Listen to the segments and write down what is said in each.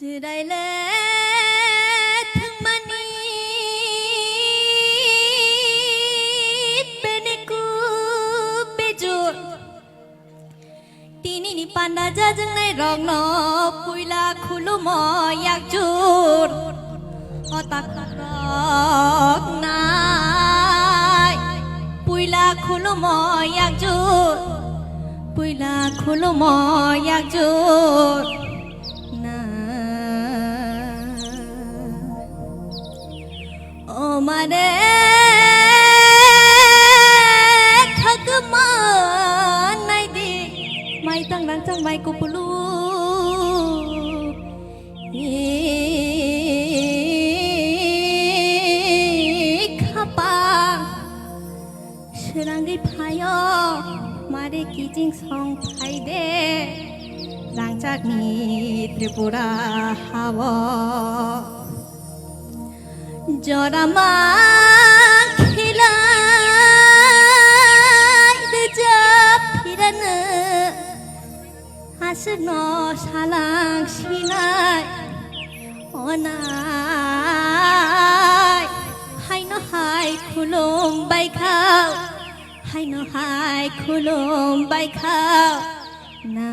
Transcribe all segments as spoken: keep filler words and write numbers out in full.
Chwraile thwngmani bene kub bejor. Tinini panda jajaknai rokno puila khulumo yakjur. O takhuk rok nai puila khulumo yakjur. Puila khulumo yakjur. Na. O mare khakma naidi, mai tang rang tang mai kupulu. I khapa. Srangwi phaio, mare kiching song phaide, rangchakni Tripura hao. Jora ma khilai rwjap phirano. Aswkno salang sinai onai, haino hai khulum bai khao, haino hai khulum bai khao na.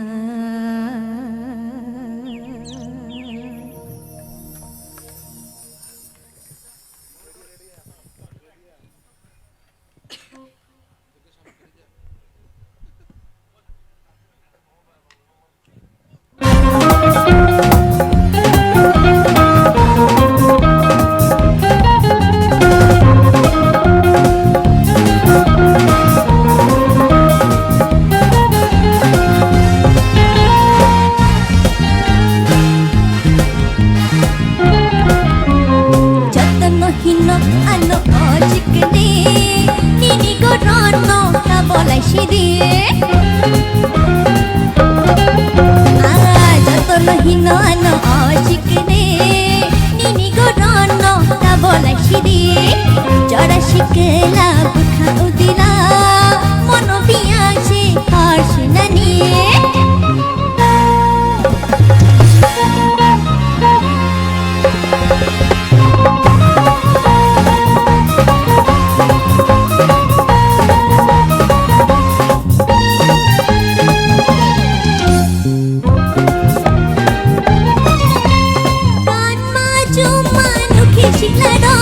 Jotono hino ano o chikni, nini gorono kabolai sidi. Ah, jotono hino ano o chikni, nini gorono kabolai sidi. Jora sikla bwkha udila, mono biya se hor sinani. Kanma chuma nukhi siklado,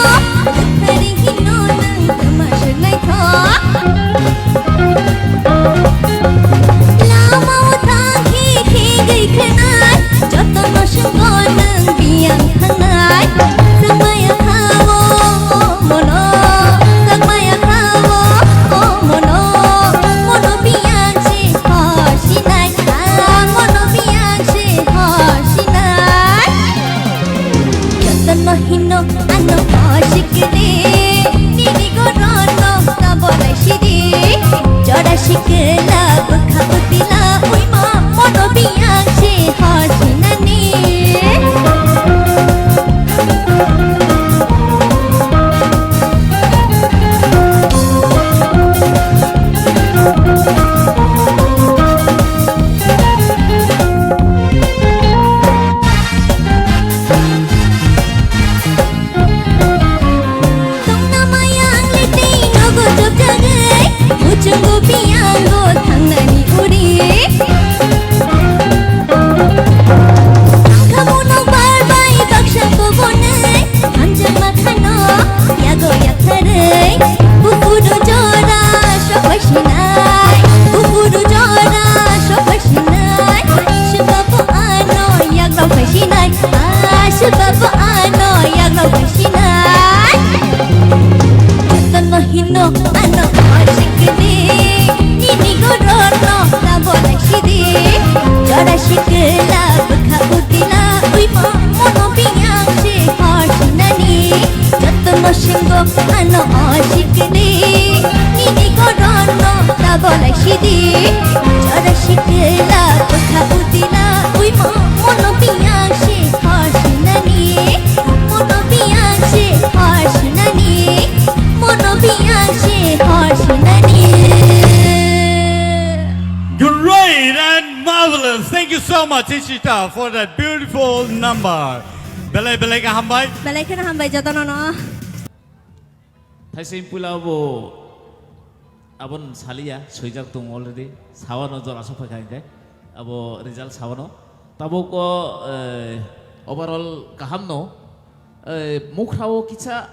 rwkthari hino nang tama swrwngnaitho. Lama o ta Ishita for that beautiful number. Belai belai khe hambai. Belai kheno hambai jotono no. Thaising pula bo abon saliya, swijak tong already. Sawano jora asok phaikha hingke. Abo result sawano. Tabuk o, eh, overall kaham no. Eh, mukhrao kisa,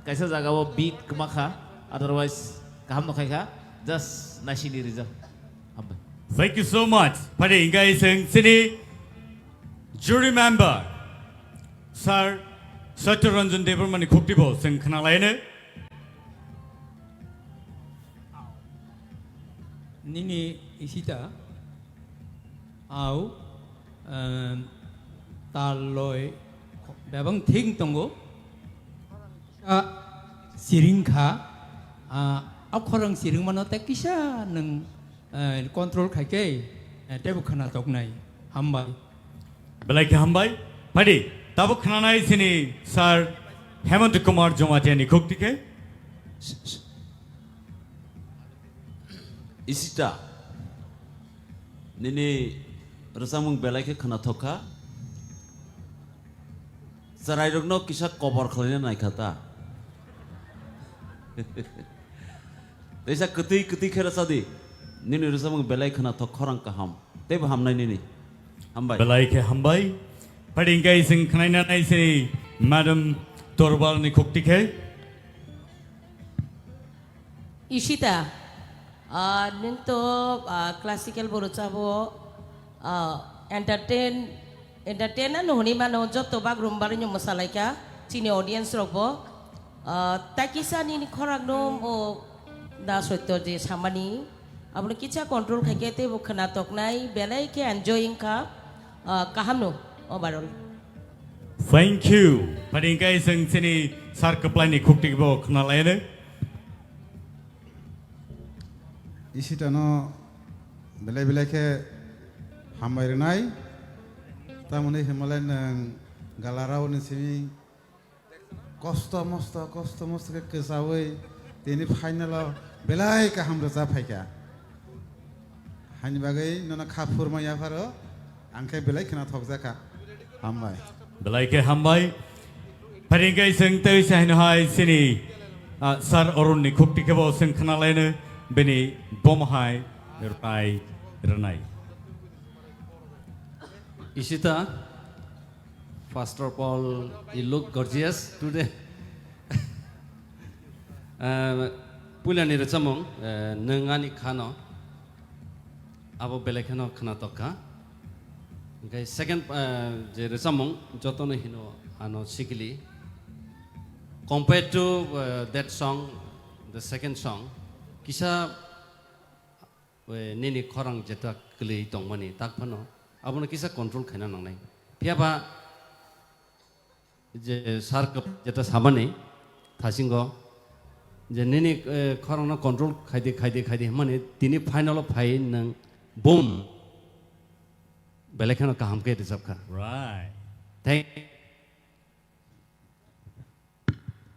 kaisa jagao beat kwmakha. Otherwise, kaham no khaikha. Just naisini result. Hambai. Thank you so much. Phadi hingke iseng sini jury member, Sir Satya Ranjan Debbarma ni khukti bo seng khna laine. Nini Ishita, au, em, tal loi bebang thik tongo. A, siring kha, a, a khorang siring mano tei kisa nwng, eh, control khai khe, eh, teibo khna toknai. Hambai. Belai khe hambai. Phadi, tabuk khnanai sini Sir Hemant Kumar Jamatia ni khukti khe. Ishita, nini rwchapmung belai khe khwnathok kha. Chwrairokno kisa kobor khlaina naikha ta. Teisa kwtwi kwtwi khe rwcha di. Nini rwchapmung belai khwnathok, khorang kaham. Teibo hamnai nini. Hambai. Belai khe hambai. Phadi hingke iseng khnaina nai sini Madam Torbal ni khukti khe. Ishita, ah, nwng to, ah, classical bo rwchabo, ah, entertain, entertain ano hwnwi mano, joto bagrumba rwino mwsalaikha chini audience rokbo. Ah, takisa nini khorang no o da soito je samani, abono kisa control khaikhe teibo khwna toknai, belai khe enjoy wngkha, ah, kaham no overall. Thank you. Phadi hingke iseng sini Sir Kwplai ni khukti bo khna laine. Ishitano belai belai khe hambai rwnai. Tamoni himlai nwng galarao ni simi kosto mosto, kosto mosto khe kwchaui tini final o belai kaham rwchap phaikha. Haini bagwi nono kha phurma yapharo, ang khe belai khwna thokjakha. Hambai. Belai khe hambai. Phadi hingke iseng tei se haino hai sini, ah, Sir Arun ni khukti khe bo seng khna laino bini bomo hai rwnai rwnai. Ishita, first of all, you look gorgeous today. Eh, puilani rwchapmung, eh, nwng ani khano, abo belai kheno khwnatok kha. Hingke second, eh, je rwchapmung, jotono hino ano sikili. Compared to, eh, that song, the second song, kisa, eh, nini khorang jeta kwlwi tongmani, tak phano abono kisa control khaina nangnai. Phiya ba, je sir kwp jeta samani thasingo je nini, eh, khorangno control khaidi, khaidi, khaidi hwnmani tini final o phai nwng boom belai kheno kaham khe rwchap kha. Right. Thank